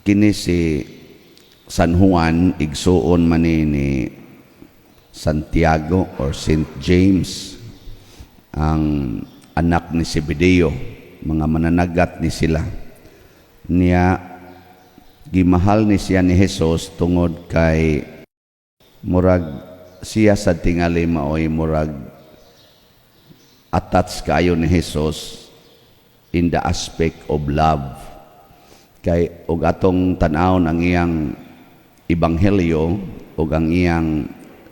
Kini si San Juan, igsuon man ni Santiago or Saint James, ang anak ni Zebedeo. Mga mananagat ni sila. Niya gimahal ni siya ni Jesus tungod kay murag siya sa tingali maoy murag attached kayo ni Jesus in the aspect of love. Kay og atong tan-awon ang iyang ebanghelyo ug ang iyang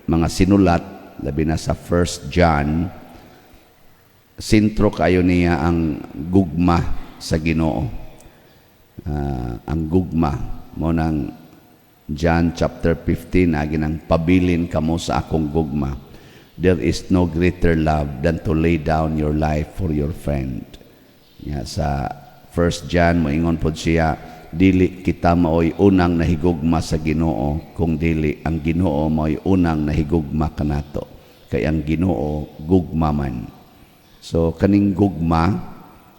mga sinulat, labi na sa First John, sentro kayo niya ang gugma sa Ginoo. Ang gugma mo nang John chapter 15 agi nang "Pabilin kamo sa akong gugma." There is no greater love than to lay down your life for your friend. Ya, sa First John moingon pod siya, "Dili kita maoy unang nahigugma sa Ginoo, kung dili ang Ginoo maoy unang nahigugma kanato, kay ang Ginoo gugma man." So kaning gugma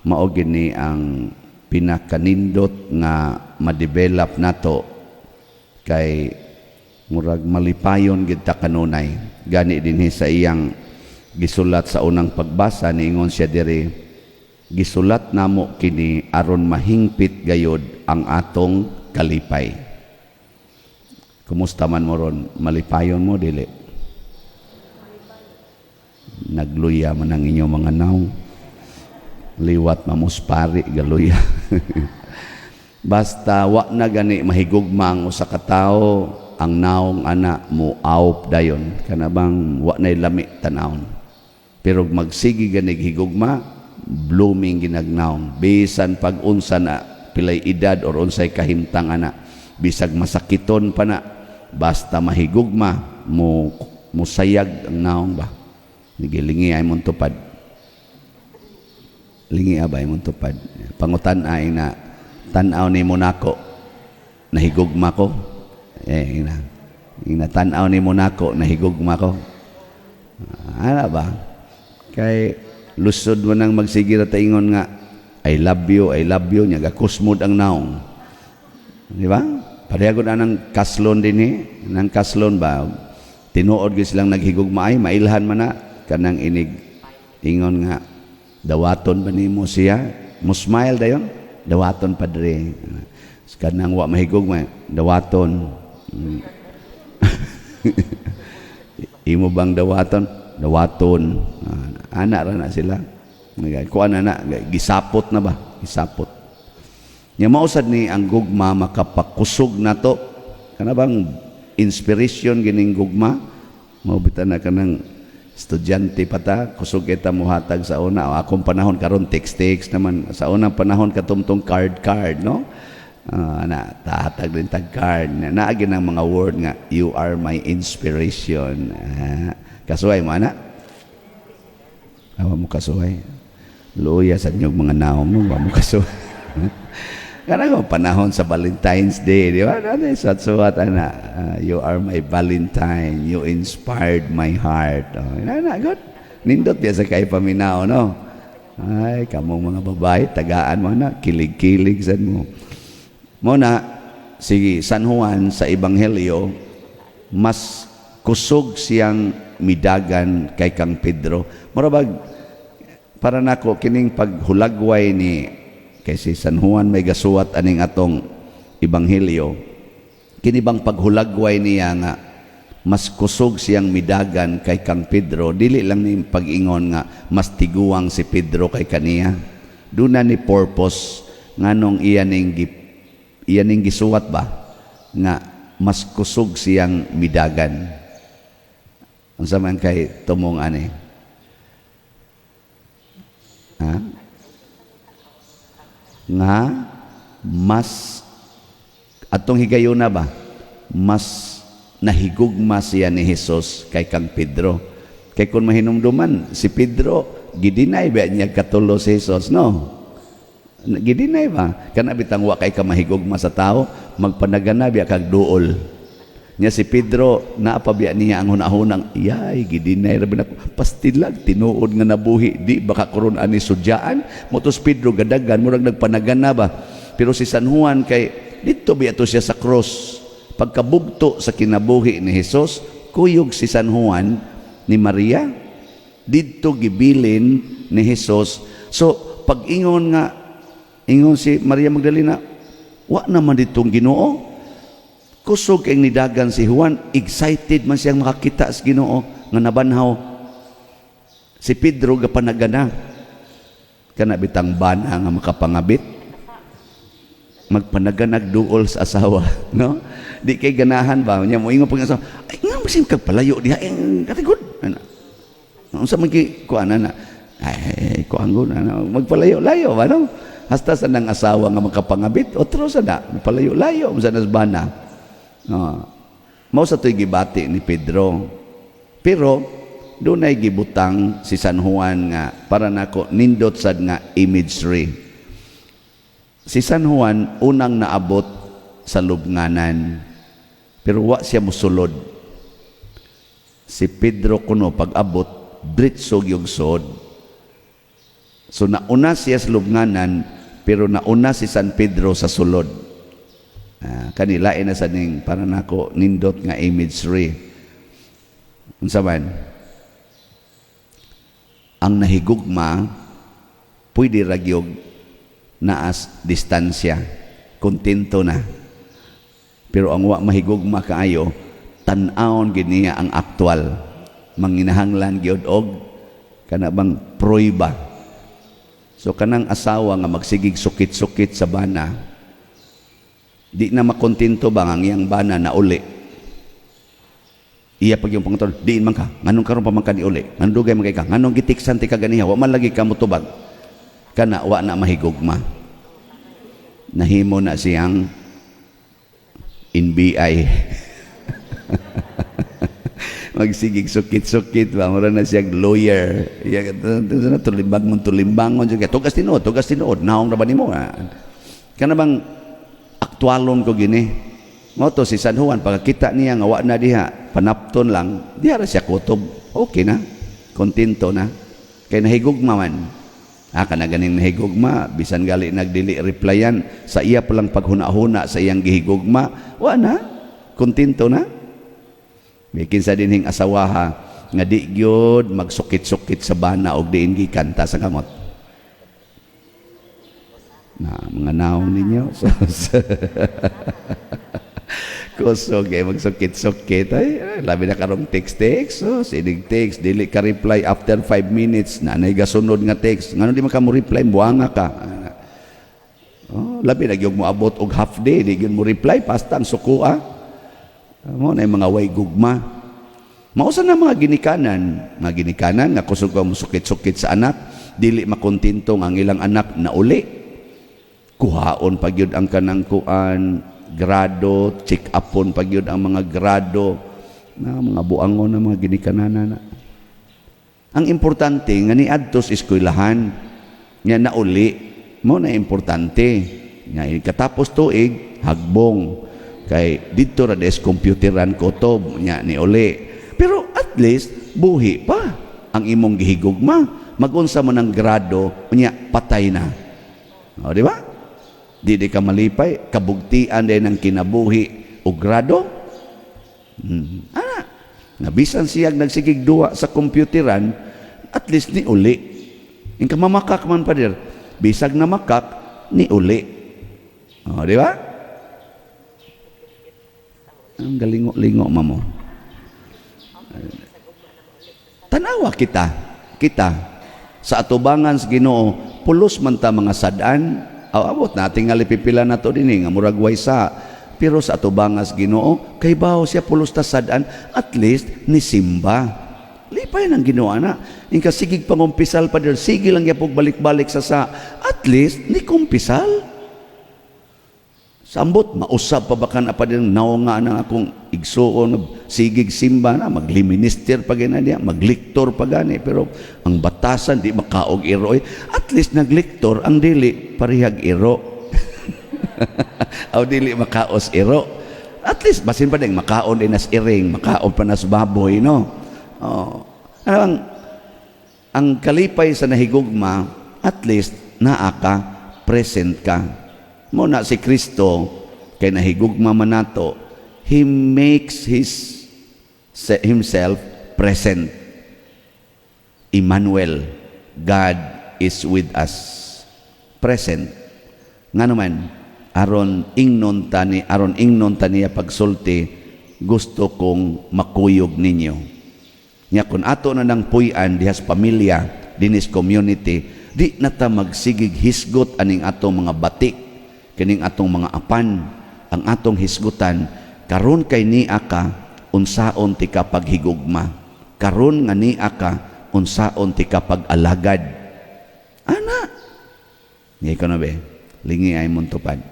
mao gini ang pinakanindot nga ma-develop nato kay murag malipayon gid ta kanunay. Gani dinhi sa iyang gisulat sa unang pagbasa, niingon siya diri, "Gisulat namo kini aron mahingpit gayod ang atong kalipay." Kumusta man mo ron? Malipayon mo, dili? Nagluya man ang inyong mga nawong. Liwat mamuspari galuya. Basta wa na gani mahigugma ang usa ka tawo, ang naong ana mo awp dayon, kana bang wa nay lami tanawon. Pero magsige gani higugma, blooming ginag nawong. Bisan pag unsa na pilay edad or unsay kahimtang ana, bisag masakiton pa na, basta mahigugma mo, musayag ang naong ba. Nigilingi ay mong tupad. Lingi ba imong tupad? Pangutan ay na tan-aw ni nako, nahigugma ko. Eh, ina. Ina tan-aw ni nako, nahigugma ko. Ana ba? Kay lusod mo nang magsige ra ingon nga "I love you, I love you," nya gakusmod ang naong. Di ba? Pareha gud anang kaslon dinhi, nang kaslon ba? Tinuod gyud silang naghigugma ay mailhan man na kanang inig ingon nga dawaton ba nimo siya, mo smile dayon, "Dawaton, padre." Kanang wa mahigugma, "Dawaton." "Imo bang dawaton?" "Dawaton." Ana ra na sila. Kuan na na, gisapot na ba? Gisapot. Nya mao sad ni ang gugma makapakusog nato. Kana bang inspiration gining gugma? Mao bitaw na kanang estudyante pa ta, kusog kita muhatag sa una. O, akong panahon karon text text naman. Sa unang panahon katumtong card card, no? Na tahatag din tag card. Naagi ng mga word nga "You are my inspiration." Kasuway mo ana? Awa mo kasuway. Luya sa inyong mga naong no, wa mo kasuway. Kana ko panahon sa Valentine's Day, di ba? Ano, suwat-suwat ana. "You are my Valentine. You inspired my heart." Oh, na, good. Nindot biya sa kay paminaw, no? Ay, kamong mga babae, tagaan mo na, kilig-kilig sad mo. Mo na, si San Juan sa Ebanghelyo, mas kusog siyang midagan kay kang Pedro. Mura bag, para nako kining paghulagway ni kay si San Juan may gasuwat aning atong ebanghelyo, kini bang paghulagway niya nga mas kusog siyang midagan kay kang Pedro, dili lang ni pag-ingon nga mas tiguang si Pedro kay kaniya. Duna ni purpose nganong iya ning gisuwat ba nga mas kusog siyang midagan. Unsa man kay tumong ani, ha? Nga mas atong higayuna ba, mas nahigugma siya ni Jesus kay kang Pedro. Kay kung mahinumduman, si Pedro gidinay ba niya katulo si Jesus, no? Gidinay ba? Kana bitang wa kay ka mahigugma sa tao, magpanagana biya kag duol. Nya si Pedro, napabiya niya ang hunahunang, "Yay, gidinay ra nako. Pastilag, tinuod nga nabuhi, di baka karon ani sudyaan." Motos Pedro gadagan, murag nagpanagana ba. Pero si San Juan kay Didto biya to siya sa cross. Pagkabugto sa kinabuhi ni Hesus, kuyog si San Juan ni Maria. Didto gibilin ni Hesus. So pag ingon nga ingon si Maria Magdalena, "Wa naman ditong Ginoo." Kusog kay nidagan si Juan, excited man siyang makakita sa Ginoo nga nabanhaw. Si Pedro gapanagana. Kana bitang bana nga makapangabit. Magpanaganag duol sa asawa, no? Di kay ganahan ba? Nya mo ingon pag asawa, "Ay nga mo kag palayo diha, eh, katigod." Ana. Unsa man ki kuan na? Ay, kuan ko na, magpalayo layo ba, no? Hasta sa nang asawa nga makapangabit, otro sa na, palayo-layo sa nasbana. No. Mao sa to'y gibati ni Pedro. Pero dunay gibutang si San Juan nga para nako nindot sad nga imagery. Si San Juan unang naabot sa lubnganan. Pero wa siya musulod. Si Pedro kuno pag-abot, diretso gyud sod. So nauna siya sa lubnganan, pero nauna si San Pedro sa sulod. Ah, kanila na sa ning para nako nindot nga imagery. Unsa man? Ang nahigugma pwede ra gyud naas distansya. Kontento na. Pero ang wa mahigugma kaayo, tan-awon gid niya ang aktual. Manginahanglan gyud og kana bang prueba. So kanang asawa nga magsigig sukit-sukit sa bana, di na makontento ba ang iyang bana na uli. Iya pag yung pangton, diin man ka, nganong karon pa man ka ni uli, nganong dugay man kay ka, nganong gitiksan ti ka ganiha, wa man lagi ka motubag. Kana wa na mahigugma. Nahimo na siyang NBI. Magsigig sukit-sukit ba, mura na siyang lawyer. Iya na tulimbangon tulimbangon siya. Tugas tinuod, tugas tinuod, naong ra ba nimo? Ah. Kana bang aktualon ko gini. Mao to si San Juan pagkita niya nga wa na diha, panapton lang, diha ra siya kutob. Okay na. Kontento na. Kay nahigugma man. Ah, kana ganing nahigugma, bisan gali nagdili replyan sa iya palang paghuna-huna sa iyang gihigugma, wa na. Kontento na. May kinsa dinhing asawaha nga di gyud magsukit-sukit sa bana og diin gikanta sa kamot. Na mga naong ninyo. Kusog eh, magsukit-sukit. Ay, ay, labi na karong text-text. So, sinig text, dili ka reply after 5 minutes. Nanay gasunod nga text. Ngano di man ka mo reply, buanga ka. Oh, labi na gyud mo abot og half day, di gyud mo reply, pasta ang suko ah. Mo na yung mga way gugma. Mausa na mga ginikanan nga kusog ka mo sukit-sukit sa anak, dili makontento nga ang ilang anak na uli. Kuhaon pa gyud ang kanang kuan, grado, check upon pa gyud ang mga grado na mga buangon na mga ginikanan na. Ang importante nga niadto sa eskwelahan nga nauli mo na importante nga katapos tuig hagbong kay didto ra des computeran kutob nya ni uli, pero at least buhi pa ang imong gihigugma. Magunsa man ang grado nya patay na, o di ba? Di di ka malipay kabugtian din ang kinabuhi o grado. Ana nga bisan siyag nagsigig duwa sa computeran, at least ni uli. In kamamakak man, pader, bisag na makak ni uli, o di ba? Ang galingo-lingo mamo. Tanawa kita, kita sa atubangan sa Ginoo, pulos man ta mga sad-an, aw abot na tingali pipila na to dinhi nga murag way sa. Pero sa atubangan sa Ginoo, kay bawo siya pulos ta sad-an, at least ni simba. Lipay ng Ginoo na. Inka sigig pangumpisal pa dir, sige lang yapog balik-balik sa, at least ni kumpisal. Sambot, mausab pa ba ka na pa din naunga na akong igsuon, sigig simba na, magliminister pa gina niya, magliktor pa gani, pero ang batasan di makaog iro. Eh. At least nagliktor, ang dili parihag iro. Aw dili makaos iro. At least, basin pa din, makaon din nas iring, makaon pa nas baboy, no? Oh. Ano ang kalipay sa nahigugma, at least naa ka, present ka. Mo na si Kristo Kay nahigugma man nato, He makes Himself present. Emmanuel, God is with us. Present. Nga naman, aron ingnon ta niya pagsulti, "Gusto kong makuyog ninyo." Nya kung ato na nang puy-an dihas pamilya, dinis community, di na ta magsigig hisgot aning atong mga batik, kining atong mga apan. Ang atong hisgutan, karon kay nia ka, unsaon ti ka paghigugma. Karon nga nia ka, unsaon ti ka pag-alagad. Ana. Ngay ko na be, lingi ay mong tupad.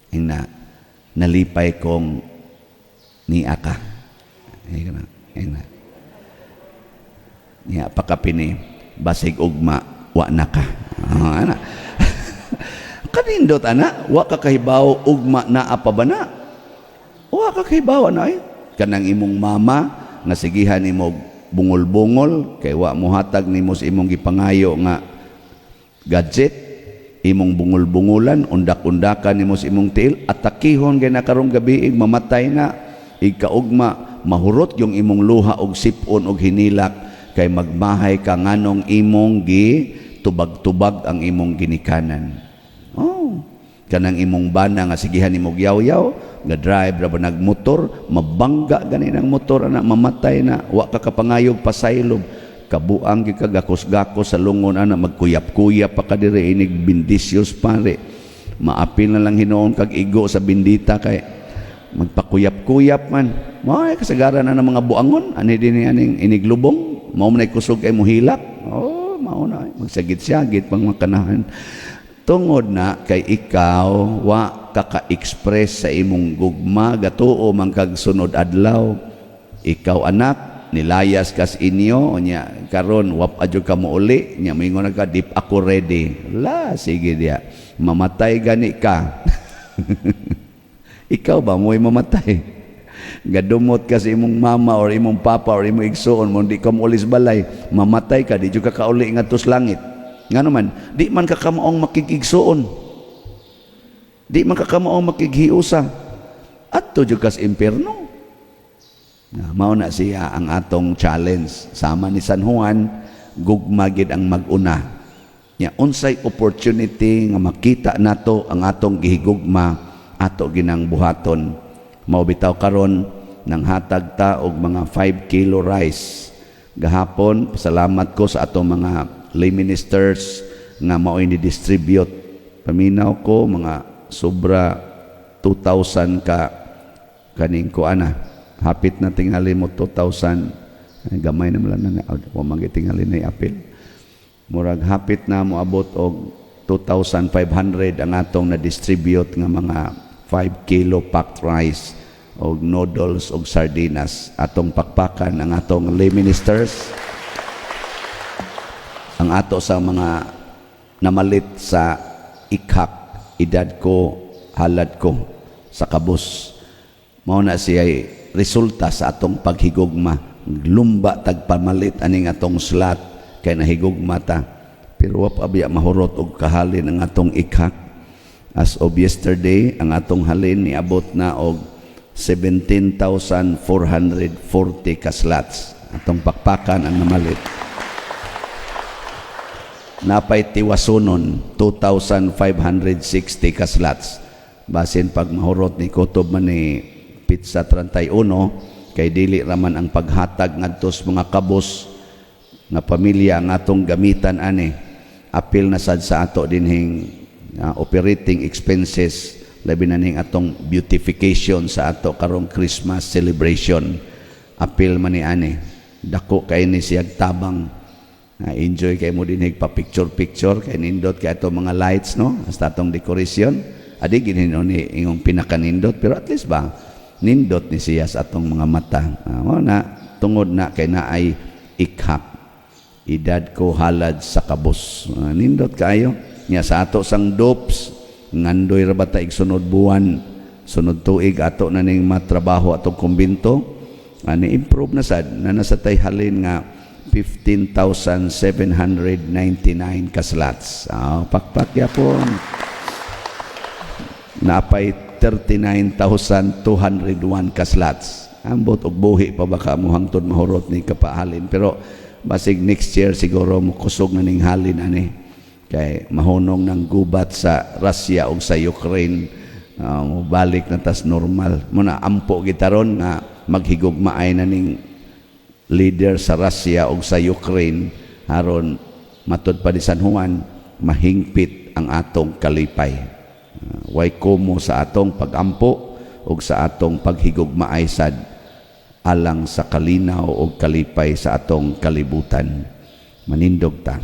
Ingna, "Nalipay kong nia ka." Ngay ko na, ingna. Nya pakapini, basig ugma, wa na ka. Ah, ana. Kanindot ana, wa ka kahibaw ugma naa pa ba na? Wa ka kahibaw ana ay. Kanang imong mama nga sigihan nimo bungol-bungol kay wa mohatag nimo sa imong gipangayo nga gadget, imong bungol-bungulan, undak-undakan nimo sa imong tiil, atakihon kay na karong gabi, mamatay na igkaugma, mahurot yung imong luha og sipon og hinilak kay magmahay ka nganong imong gi tubag-tubag ang imong ginikanan. Oh, kanang imong bana nga sigihan nimo yaw-yaw, nga drive ra ba nagmotor, mabangga gani ng motor ana, mamatay na, wa ka kapangayog pasaylob, kabuang gi ka, gakos-gakos sa lungon ana, magkuyap-kuyap pa ka diri inig bindisyos pare. Maapil na lang hinuon kag igo sa bindita kay magpakuyap-kuyap man. Mao ay kasagaran na ng mga buangon ani dinhi aning iniglubong, mao man ay kusog kay mohilak. Oh, mao na magsagit-sagit pang makanahan. Tungod na kay ikaw wa kaka-express sa imong gugma, gatuo man kag sunod adlaw. Ikaw anak, nilayas kas inyo, nya karon wa pa jud ka mouli, nya moingon ka, "Di pa ako ready." La, sige diya. Mamatay gani ka. Ikaw ba mo'y mamatay? Gadumot ka sa imong mama or imong papa or imong igsuon mo, di ka mouli sa balay, mamatay ka, di jud ka kauli ngadto sa langit. Nga naman, di man ka kamaong makigigsuon. Di man ka kamaong makighiusa. Adto jud ka sa impierno. Na, mao na siya ang atong challenge. Sama ni San Juan, gugma gid ang mag-una. Nya unsay opportunity nga makita nato ang atong gihigugma, ato ginang buhaton. Mao bitaw karon nang hatag ta og mga 5 kilo rice. Gahapon, pasalamat ko sa atong mga lay ministers nga mao'y ni-distribute. Paminaw ko mga sobra 2,000 ka kaning ko ana. Hapit na tingali mo 2,000. Ay, gamay na lang na wa man tingali na apil. Murag hapit na moabot og 2,500 ang atong na-distribute nga mga 5 kilo packed rice og noodles og sardinas. Atong pakpakan ang atong lay ministers, ang ato sa mga namalit sa ikhak, edad ko, halad ko sa kabus. Mao na siya resulta sa atong paghigugma. Lumba tag pamalit aning atong slot kay nahigugma ta. Pero wa pa biya mahurot og kahalin ang atong ikhak. As of yesterday, ang atong halin niabot na og 17,440 ka slots. Atong pakpakan ang namalit. Napay tiwasunon, 2,560 ka slots. Basin pag mahurot ni kutob man ni Pizza 31 kay dili raman ang paghatag ngadto sa mga kabos nga pamilya ang atong gamitan ani. Apil na sad sa ato dinhing operating expenses, labi na ning atong beautification sa ato karong Christmas celebration. Apil man ni ani, dako kay ni siyag tabang. Enjoy kay mo dinhig pa picture picture kay nindot kay ato mga lights, no, hasta atong decoration adi ginino ni ingong pinakanindot, pero at least ba nindot ni siya sa atong mga mata. Mo na tungod na kay naay ikhak, edad ko, halad sa kabos. Nindot kaayo nya sa ato sang dopes, ngandoy ra ba ta igsunod buwan, sunod tuig ato na ning matrabaho atong kumbinto ani. Improve na sad na nasa tay halin nga 15,799 ka slots. Ah, pakpak yapon. Napay 39,201 ka slots. Ambot og buhi pa baka mo hangtod mahurot ni kapahalin, pero basig next year siguro mo kusog na ning halin ani kay mahunong ng gubat sa Russia ug sa Ukraine, balik na tas normal. Muna ampo gitaron nga maghigugmaay na ning leader sa Russia ug sa Ukraine aron matud pa ni San Juan mahingpit ang atong kalipay. Way komo sa atong pagampo ug sa atong paghigugmaay sad alang sa kalinaw ug kalipay sa atong kalibutan. Manindog ta.